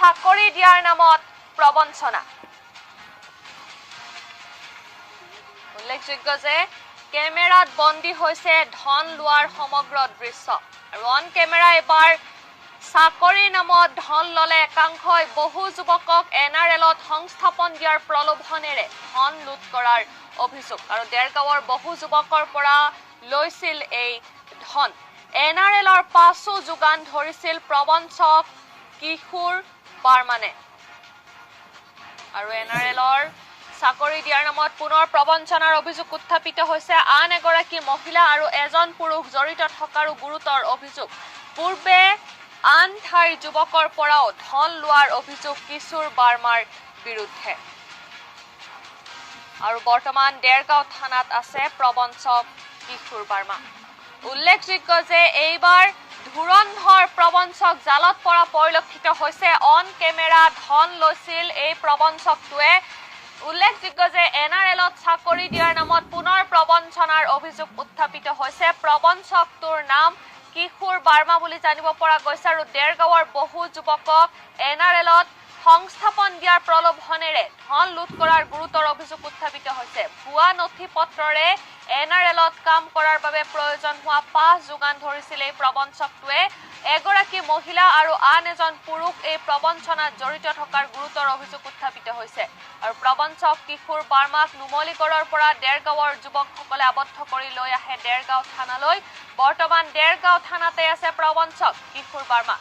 চাকৰি দিয়াৰ নামত প্ৰবঞ্চনা। উল্লেখযোগ্য যে কেমেৰাত বন্দী হৈছে ধন লোৱাৰ সমগ্ৰ দৃশ্য। আৰু অন কেমেৰা এবাৰ চাকৰিৰ নামত ধন ল'লে একাংশই। বহু যুৱকক এন আৰ এলত সংস্থাপন দিয়াৰ প্ৰলোভনেৰে ধন লুট কৰাৰ অভিযোগ। আৰু দেৰগাঁৱৰ বহু যুৱকৰ পৰা লৈছিল এই ধন। এন আৰ এলৰ পাছো যোগান ধৰিছিল প্ৰবঞ্চক কিশোৰ বাৰ্মানে। আৰু এন আৰ এলৰ চাকৰি দিয়াৰ নামত পুনৰ প্ৰবঞ্চনাৰ অভিযোগ উত্থাপিত হৈছে। আন এগৰাকী মহিলা আৰু এজন পুৰুষ জড়িত থকাৰো গুৰুতৰ অভিযোগ। পূৰ্বে আন ঠাইৰ যুৱকৰ পৰাও ধন লোৱাৰ অভিযোগ কিশোৰ বাৰ্মাৰ বিৰুদ্ধে। আৰু বৰ্তমান দেৰগাঁও থানাত আছে প্ৰবঞ্চক কিশোৰ বাৰ্মা। উল্লেখযোগ্য যে এইবাৰ ধুৰন্ধৰ প্ৰবঞ্চক জালত পৰা পৰিলক্ষিত হৈছে। অন কেমেৰা ধন লৈছিল এই প্ৰবঞ্চকটোৱে। উল্লেখযোগ্য যে এন আৰ এলত চাকৰি দিয়াৰ নামত পুনৰ প্ৰবঞ্চনাৰ অভিযোগ উত্থাপিত হৈছে। প্ৰবঞ্চকটোৰ নাম কিশোৰ বাৰ্মা বুলি জানিব পৰা গৈছে। আৰু দেৰগাঁৱৰ বহু যুৱকক এন আৰ এলত সংস্থাপন দিয়াৰ প্ৰলোভনেৰে ধন লুট কৰাৰ গুৰুতৰ অভিযোগ উত্থাপিত হৈছে। ভুৱা নথি পত্ৰৰে এন আৰ এলত কাম কৰাৰ বাবে প্ৰয়োজন হোৱা পাছ যোগান ধৰিছিল এই প্ৰবঞ্চকটোৱে। এগৰাকী মহিলা আৰু আন এজন পুৰুষ এই প্ৰবঞ্চনাত জড়িত থকাৰ গুৰুতৰ অভিযোগ উত্থাপিত হৈছে। আৰু প্ৰবঞ্চক কিশোৰ বাৰ্মাক নুমলীগড়ৰ পৰা দেৰগাঁৱৰ যুৱকসকলে আবদ্ধ কৰি লৈ আহে দেৰগাঁও থানালৈ। বৰ্তমান দেৰগাঁও থানাতে আছে প্ৰবঞ্চক কিশোৰ বাৰ্মা।